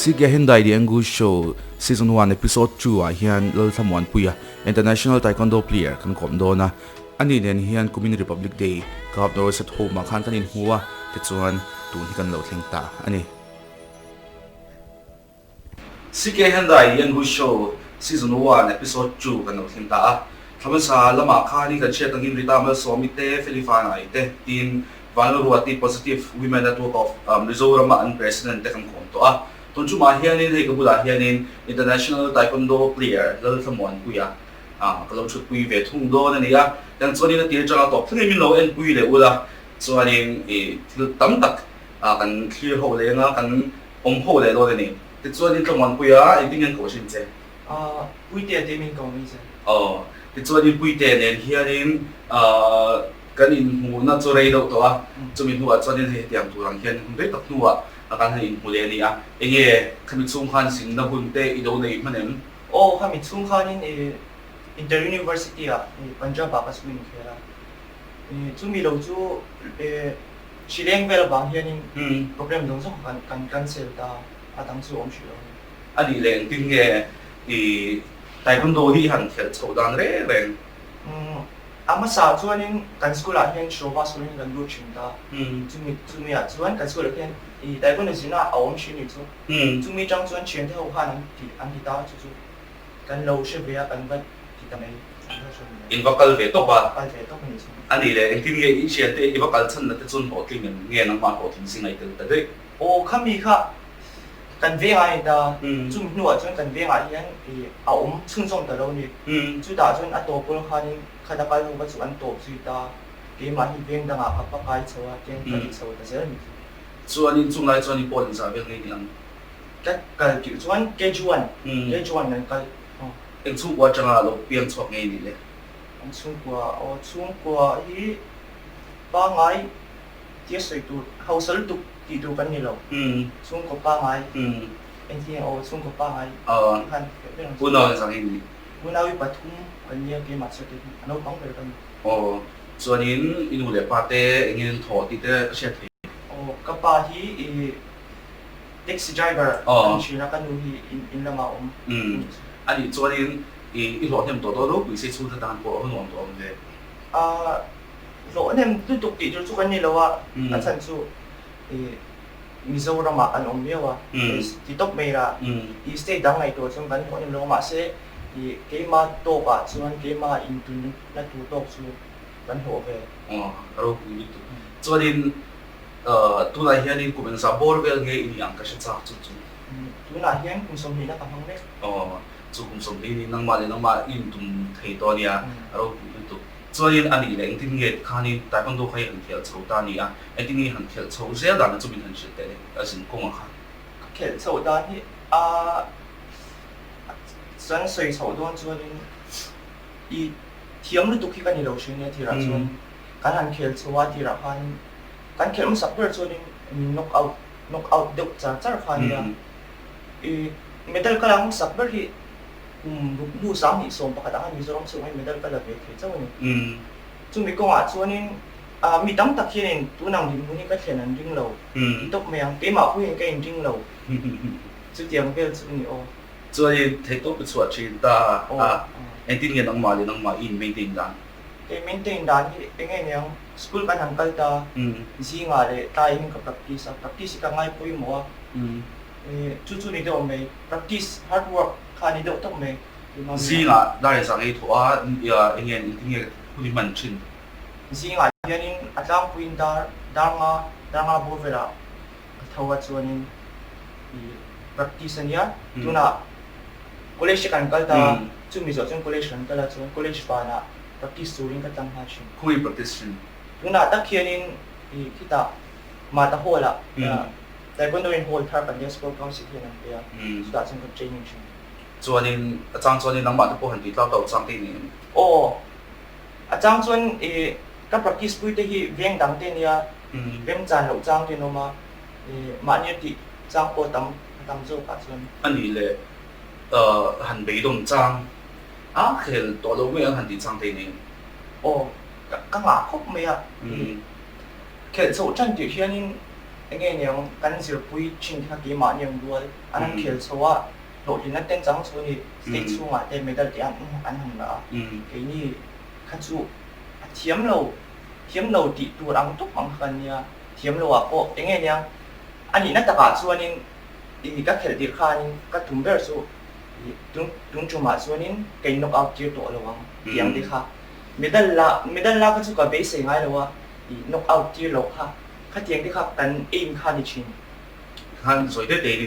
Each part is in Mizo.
CK Hyundai The Angu Show Season 1 Episode 2 ah hian Lalthlamuanpuia International Taekwondo player kan kawm dawn a, ani nen hian kumin Republic Day Governor Set Home ah khan kan inhmu a, tichuan tun hi kan lo thleng ta a ni. CK Hyundai The Angu Show Season 1 Episode 2 kan lo thleng ta a, thlamasa lamah khanin kan hriat angin Rita Malsawmi te, Felifanai te tin Vanlalruati Positive Women Network of Mizoram a an President te kan kawm tawh a. Tun chumah hianin hei ka bulah hianin International Taekwondo player Lalthlamuanpuia ka lo thutpui ve thung dawn a ni a. Tiang chuanin a tir changa tawp thlengin min lo enpui leh ula chuanin ih thil tam tak kan thlir ho leng a, kan awm ho leh dawn a ni. Tichuanin Thlamuanpuia engtin nge an koh thin che? Puitea te min ko mai zel. Aw, tichuanin Puitea nen hianin Kan inhmuhna chu rei deuh tawh a, chumi hnuah chuanin hei hetiang tur ang hian hun rei tak hnuah a kan han inhmu leh a ni a. Enge khami chhung khan zinna hun te i lo nei hman em? Aw, khami chhung khanin i Inter University ah i Punjab ah ka school inkhel a. I chumi lo chu i hrileng vel avang hianin program zawng zawng kha kan cancel ta a, a dang chu a awm hrih lo a ni. A nih leh engtin nge i Taekwondo hi i han khelh chhoh dan reng reng? A hmasa chuanin kan school ah hian Shobha school in kan lut thin ta. Chumi chumi ah chuan kan school ah hian i Taekwondo zirna a awm thin ni chu. Chumi tang chuan thiante ho khan an ti an ti ta chu chu kan lo hre ve a kan va ti ta mai an va hre ve mai. In va kal ve tawp a. Kal ve tawp a ni chu. A nih leh engtin nge i thiante i va kal chhan na te chuan hlawhtling em nge nangmah hlawhtling si ngaih tel ta daih. Aw khami kha Kan vengah a ni ta, chumi hnuah chuan kan vengah hian a awm chhunzawm ta lo a ni. Chutah chuan a tawp pawl khanin khata kal ho kha chu an tawp zui ta, keimah hi veng dangah ka pa kai chho a, tiang ka ti chho ta zel a ni. Chuanin chung lai chuan i pawl inzah vel ngei ni ang? Ka kal tirh chuan KG1, KG1 kan kal. Eng chhungkua atanga lo piang chhuak ngei ni le? An chhungkua, aw chhungkua hi pangngai Tia sawi tur hausa lutuk tih tur kan ni lo. Chhungkaw pangai engtin nge aw chhungkaw pangai tih khan fiah ber ang chu. Unau in zang in ni. Unau i pathum kan nia keimah chiah te hi a naupang ber ka ni. Aw chuanin i nu leh pa te engin thawh tih te ka hriat thei. Aw ka pa hi i taxi driver a ni thin a ka nu hi in lamah a awm a nih chu. A nih chuanin i hlawh hnem tawh dawn ropui se chhungte tan pawh a va nuam tawh awm ve. Aa. Hlawh hnem lutuk tih tur chu kan ni lo a, a chhan chu ih Mizoramah kan awm viau a, ti tawp mai la, ih state dang ngaihtuah chuan kan hlawh hnem lo a, mahse ih keima tawkah chuan keima intunna tur tawk chu kan hlawh ve. Aw, a ropui lutuk. Chuanin tunah hianin kum engzah bawr vel nge i nih ang ka hre chak chu chu. Tunah hian kum 20 na ka hmang mek. Aw, chu kum 20 ni nangmah leh nangmah i intum thei tawh a nia, a ropui lutuk. Chuanin a nih leh engtin nge tikhanin Taekwondo kha i han khelh chho ta a ni a, engtin nge i han khelh chho zel dan chu min han hrilh teh le, a zin kawng a kha. Ka khelh chhoh dan hi a chuan sawi chhoh dawn chuanin i thiam lutuk hi ka ni lo hrin nia tirah chuan kan han khel chho a tirah khanin kan khelh hmasak ber chuanin min knock out knock out deuh char char kha nia i medal ka lak hmasak ber hi Kum ruk hnu 2011 ah khan Mizoram chhungah hian medal ka la ve thei chauh a ni. Chumi kawngah chuanin mi tam tak hianin tunang dinhmun hi ka thlen an ring lo ti tawp mai ang, keimah pawh hian ka inring lo. Chutiang vel chu a ni aw. Chuanin theihtawp i chhuah thin ta a, engtin nge nangmah leh nangmah i in maintain dan? Kei maintain dan hi eng nge niang, school kan han kal ta, zingah leh tlaiin ka practice a, practice hi ka ngai pawimawh a. Chu chu ni deuh mai, practice, hard work kha ni deuh tawp mai. Zingah dar engzah ngei thawh a, eng nge engtin nge hun i hman thin? Zingah hianin a tlangpuiin dar dar nga dar nga bawr velah ka tho a chuanin i practice a nia. Tunah college te kan kal ta a, chumi zawh chuan college kan kal a chuan college vanah practice turin ka tlang nghal thin. Khawnge practice thin? Tunah tak hianin i khitah Mata Hall-ah Taekwondo in hall thar kan nia Sport Council hian an pe a, chutah chuan kan training thin. Chuanin a chang chuanin nangmah te pawh han tih tlak tawh chang te i nei em? Aw, a chang chuan i ka practice pui te hi veng dang te nia, remchan loh chang te an awm a, i mahni a tih chang pawh a tam a tam zawk ah chuan. A nih leh han beidawm chang a khel tawh lo mai ang han tih chang te i nei em? Aw, ka ngah khawp mai a, i khelh chhoh tan tirh hianin. enge niang kan zirpui thin te kha keimahni ang rual an han khel chho a, hlawhtlinna ten chang chho a ni, state chhungah te medal te an an han la a, keini kha chu a thiam lo, thiam lo tih tur ang tawp ang kha kan nia, thiam lo ah pawh enge niang a nihna takah chuanin i ka khelh tirh khanin ka tum ber chu i tun tun tumah chuanin ka in knock out tir tawh lo ang tih ang te kha medal la medal la kha chu ka beisei ngai lo a i knock out tir loh kha khatiang te kha kan aim kha a ni thin. Tikhan zawi te tein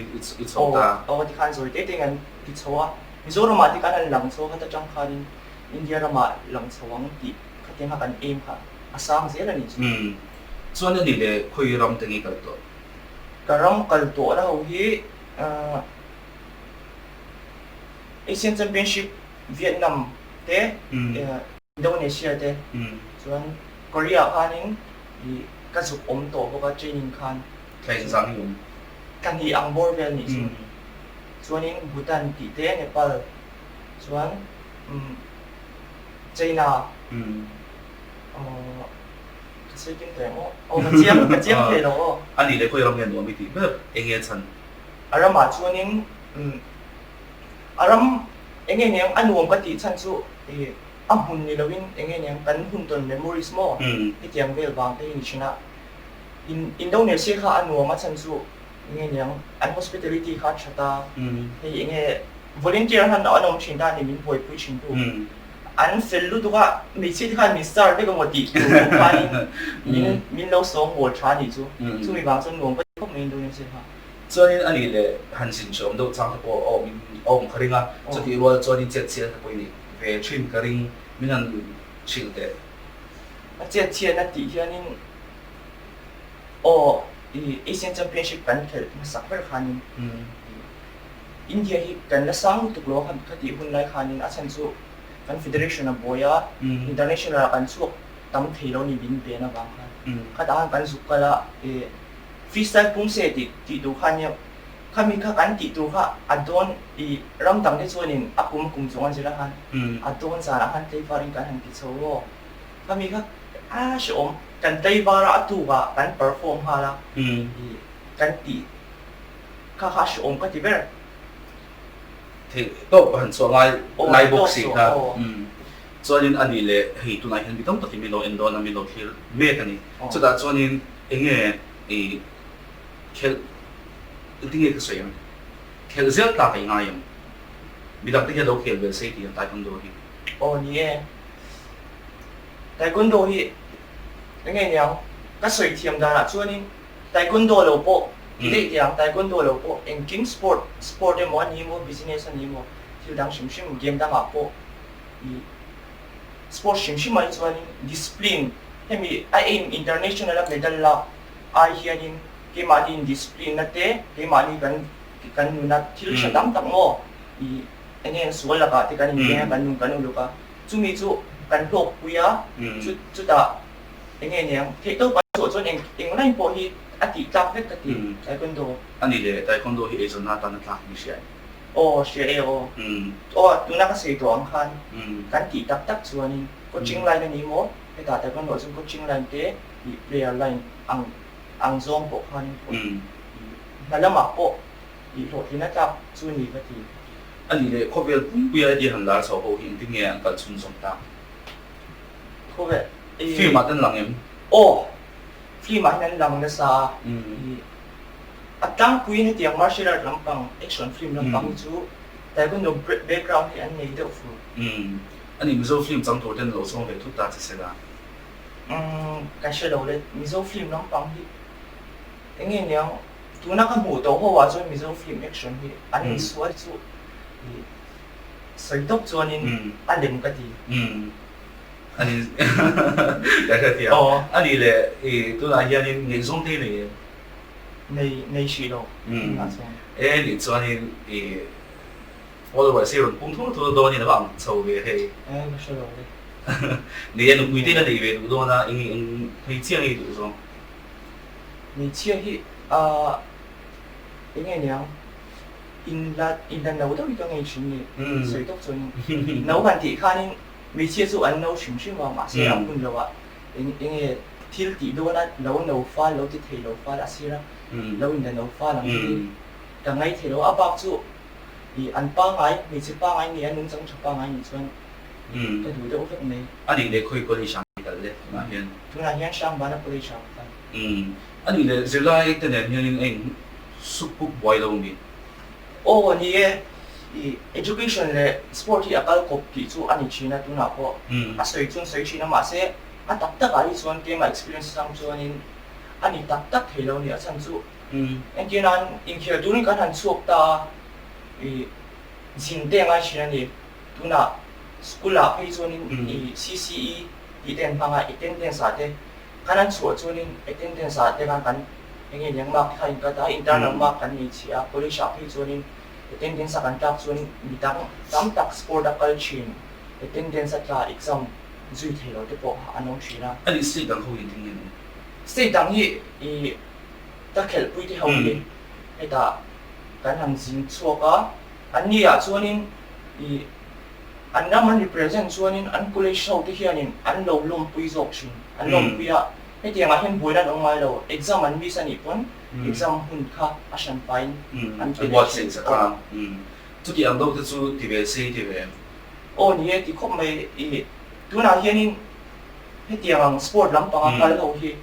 i chho ta. Aw tikhan zawi te tein an ti chho a, Mizoramah tikhan an lang chho a khata tang khanin India ramah lang chho ang tih khatiang kha kan aim kha a sang zel a ni chu. Umm chuan a ni le khawi ram te nge kal tawh? Ka ram kal tawh na ho hi Asian Championship Vietnam te Indonesia te chuan Korea khanin ih ka zuk awm tawh bawk a training khan. Thla engzah nge awm? Thla hnih ang bawr vel nih chu. Chuanin Bhutan tih te Nepal chuan umm China aww ka sawi kim tawh em aw aw ka chiang ka chiang thei lo aw. A nih leh khawi ram nge nuam i tih ber eng nge chhan? A ramah chuanin umm a ram eng nge niang a nuam ka tih chhan chu ih a hmun ni loin eng nge niang kan hun tawn memories maw hetiang vel vang te hi ni thin a, in Indonesia kha a nuam a chhan chu eng nge niang an hospitality kha a tha ta, hei eng nge volunteer han an awm thin ta a ni min buaipui thin tu, an fel lutuk a hmeichhia te khan min star vek emaw tih tur pawh khanin min min lo sawng bawl tha a nih chu, chumi vang chuan nuam ka ti khawp mai Indonesia kha. Chuanin a nih leh han zin hreawm deuh chang te pawh a awm in a awm ka ring a, chutih rual chuanin chet chhiat te pawh i nih ve thin ka ring, min han hrilh teh. A chet chhiatna tih hianin aw i Asian Championship kan khelh hmasak ber khanin India hi kan la sang lutuk lo a kha tih hun lai khanin a chhan chu kan federation a buai a, international ah kan chhuak tam thei lo ni min ven avang khan khatah khan kan zuk kal a i Freestyle pum se tih tih tur kha nia, khami kha kan tih tur kha a dawn i ram dang te chuanin a kum kum chung an zir a khan a dawn zanah khan tlaivarin kan han ti chho aw, khami kha a hrehawm kan tlaivar a a tukah kan perform nghal a i kan tih kha kha a hrehawm ka ti ber. Theih tawp han chhuah ngai lai bawk si kha chuanin a nih leh hei tunah hian mi tam takin min lo en dawn a min lo thlir mek a ni chutah chuanin Enge i khelh engtin nge ka sawi ang? Khelh zel tlak a i ngai ang. Midang te hian lo khel ve se tih ang Taekwondo hi. Aw ni e. Taekwondo hi enge niang ka sawi thiam danah chuanin Taekwondo lo pawh ti daih teh ang, Taekwondo lo pawh engkim sport, sport emaw a ni emaw, business a ni emaw, thil dang hrim hrim game dangah pawh i sport hrim hrim ah hi chuanin discipline Hemi a aim international a medal lak ai hianin keimahni in discipline na te, keimahni kan kan nuna thil tha tam tak maw i enge an sual lakah te kan inveng a, kan nun kan uluk a, chumi chu kan hlawkpui a, chu chutah enge niang theihtawp a chhuah chuan eng eng line pawh hi a tih tlak vek ka ti Taekwondo. A ni le, Taekwondo hi eizawnna atan a tlak ni hria em? Aw hria e aw. Aw tuna ka sawi tawh ang khan kan tih tak tak chuanin coaching line a ni maw? Hetah taekwondo chu coaching line te ih player line ang ang zawng pawh khanin pawh ih hna lamah pawh ih hlawhtlin a tlak chu ni ka ti. A nih leh khawvel pumpuia heti han lar chho ho hi engtin nge an kal chhun zawm tak? Khawvel ih. Film ah te an lang em? Aw, film ah hian an lang nasa a, ih a tlangpuiin hetiang martial art lampang action film lampang hi chu taekwondo background hi an nei deuh fur. A ni, Mizo film chang tur ten lo sawm ve thut ta che se la. Umm, ka hre lo le, Mizo film lampang hi eng nge niang, tuna ka hmuh tawh ho ah chuan Mizo film action hi an insual chu ih sawi tawp chuanin a lem ka ti. Umm, a ni, ka hre thiam. A ni le, ih tunah hianin ngaihzawng te hi nei em? Nei, nei hrih lo tunah chuan. E nih chuanin ih. Followers hi rawn pung thur thur dawn in a va ang chho ve hei. Eh ka hre lo le. Nei a nupui te la nei ve duh dawn a eng eng hmeichhia nge i duh zawng? Hmeichhia hi ah eng nge niang in la in la no deuh hi ka ngei thin ni sawi tawk chuan no han tih khanin hmeichhia chu an no hrim hrim a mahse a hun lo ah eng eng nge. Thil tih dawna lo no fal, lo ti thei lo fal a sir a, lo in la no fal ang hi ka ngai thei lo. A bak chu i an pangai, hmeichhe pangai ni a, nungchang tha pangai nih chuan ka duh deuh vek mai. A nih leh khawi college ah i kal le tunah hian? Tunah hian Hrangbana college ah ka kal. A nih leh zirlai te nen hianin a in suk puk buai lo mi? Aw ni e, i education leh sport hi a kal kawp tih chu a ni thin a tunah pawh a sawi chuan sawi thin a mahse a tak takah hi chuan keimah experience atang chuanin a ni tak tak thei lo a ni a chhan chu engtir nan inkhel turin kan han chhuak ta a i zin te a ngai thin a ni tunah school ah phei chuanin i CCE tih te an hmang a attendance ah te Kan an chhuah chuanin attendance ah te khan kan eng nge niang mark te kha in cut a, internal mark kan nei chhi a, college ah phei chuanin attendance a kan tlak chuan mi dang tam tak sport a kal thin, attendance a tla exam zui thei lo te pawh kha an awm thin a. Ani state dang ho hi engtin nge an awm? State dang hi i ka khelhpui te ho hi hetah kan han zin chhuak a, an ni ah chuanin i An ram an represent chuanin an college ho te hianin an lo lawmpui zawk thin. An lawmpui a, hetiang ah hian buaina an awm ngai lo. Exam an miss a nih pawn exam hun kha a hran pahin an pe leh thin. A Chuti ang deuh te chu ti ve se i ti ve em? Aw ni e, ti khawp mai i. Tunah hianin hetiang ang sport lampanga kal ho hi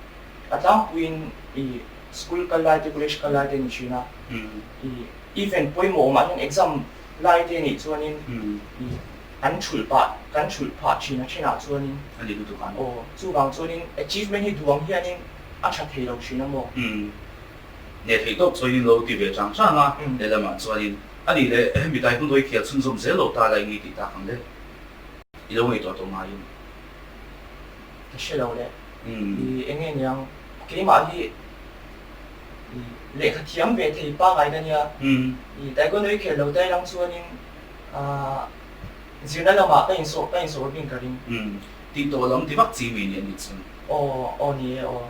a tlangpuiin i school kal lai te college kal lai te a ni thin a. I event pawimawh awmah hian exam Lai te nih chuanin i an thulh pah, kan thulh phah thin a thenah chuanin. A ni lutuk ang. Aw, chuvang chuanin achievement hi duang hianin a tha thei lo thin a maw? Umm, neh theih tawk chuanin lo ti ve chang chang a, lehlamah chuanin a nih leh hemi taekwondo hi khel chhunzawm zel lo ta lai nge tih tak ang le? I lo ngaihtuah tawh ngaiin. Ka hre lo le. I eng nge niang, keimah hi Lehkha thiam ve thei pangai ka nia. I taekwondo i khel lo ta ilang chuanin zirna lamah ka insawh ka insawh bing ka ring. Tih tawh lam ti vak chi mi nih a nih chuan. Aw aw ni e aw.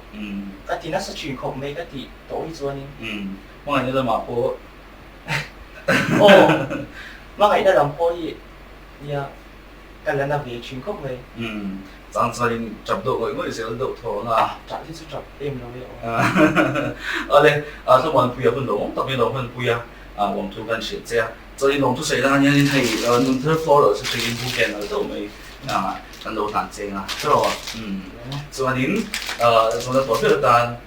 Ka ti nasa thin khawp mai ka tih tawh hi chuanin. Hmangaihna lamah pawh. Aw hmangaihna lam pawh hi nia. Ka la na ve thin khawp mai. Umm, chang chuanin tap deuh ngawih ngawih zel deuh thaw ang a. Ah, tap hi chu tap em lo e aw. Awle, Thlamuanpuia hun lo awm tak in lo hmanpui a, lawmthu kan hrilh che a. Chuanin lawmthu sawi nan hianin hei Nunthar Floral chu hriin bouquet an al deuh mai kan lo hlan cheng a. Umm, chuanin zawhna tawh ber atan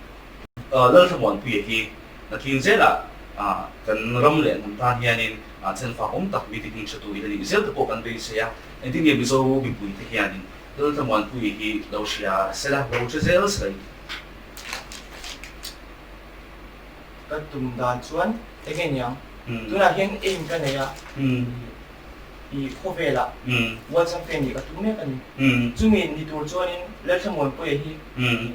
Lalthlamuanpuia hi Nakin zelah kan ram leh hnam tan hianin chenfak awm tak mi tihning hretu ila nih zel te pawh kan beisei a. Engtin nge Mizo mipui te hianin Lalthlamuanpuii hi lo hria sela, lo hre zel sela i. Ka tum dan chuan enge niang? Tunah hian aim ka nei a. I khawvelah World Champion nih ka tum mek a ni. Chumi ni tur chuanin Lalthlamuanpuia hi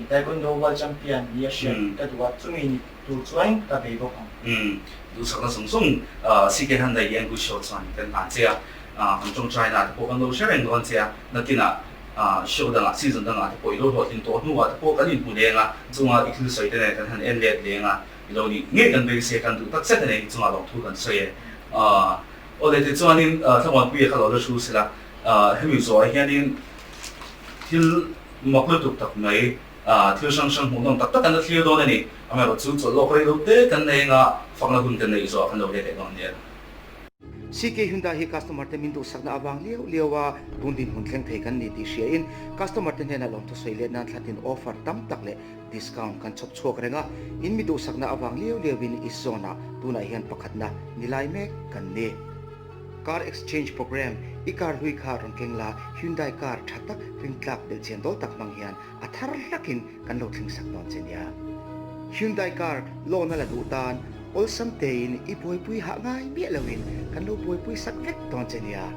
Taekwondo World Champion ni a hriat ka duh a, chumi ni tur chuan ka bei bawk ang. Duhsakna zawng zawng CK Hyundai hi Angus Show chuan kan hlan che a, kan tawngtaina te pawh kan lo hre reng dawn che a, nakinah show dangah season dangah te pawh i lo hlawhtlin tawh hnuah te pawh kan inhmu leng a, chunga i thil sawi te nen kan han en let leng a, i lo nih ngei kan beisei a, kan duh tak zet a nei chungah lawmthu kan sawi e. Awle tichuanin Thlamuanpuia kha lo la thu sela, hemi zawhah hianin thil mak lutuk tak mai, thil hrang hrang hmuhnawm tak tak kan la thlir dawn a ni. Amaherawhchu chawlh lawk rei lo te kan nei anga fakna hun kan neih zawhah kan lo let leh dawn nia. CK Hyundai hi customer te min duhsakna avang liau liau a tun dinhmun thleng thei kan ni tih hriain customer te hnenah lawmthu sawi let nan thlatin offer tam tak leh Discount kan chhawp chhuak reng a, in mi duhsakna avang liau liauin East Zone-ah tunah hian pakhatna ni lai mek kan ni. Car Exchange Program, I car hlui kha rawn keng la, Hyundai car tha tak rintlak belhchian dawl tak hmang hian a thar hlakin kan lo thleng sak dawn che nia. Hyundai car loan a la duh tan awlsam tein i buaipui hah ngai miah loin kan lo buaipui sak vek dawn che nia.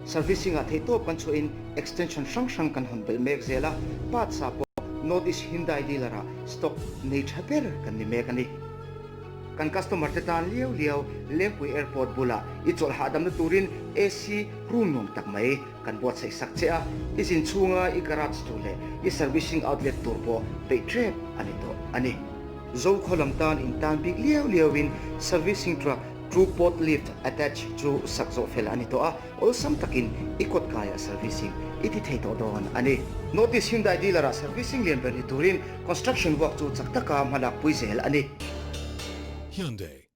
Servicing-ah theihtawp kan chhuahin extension hrang hrang kan hawn belh mek zel a, parts ah pawh North East Hyundai dealer ah stock nei tha ber kan ni mek a ni. Kan customer te tan liau liau Lengpui Airport bulah i chawlh hahdamna turin AC room nuam tak mai kan buatsaih sak che a, i zin chhunga i garage tur leh i servicing outlet tur pawh peih tep a ni tawh a ni. Zokhaw lam tan in tan bik liau liauin servicing truck. True Port Lift Attach chu sak zawh fel a ni tawh a, awlsam takin i kawt kaiah servicing i ti thei tawh dawn a ni. North East Hyundai dealer ah servicing lian ber ni turin construction work chu chak taka hmalak pui zel a ni. Hyundai.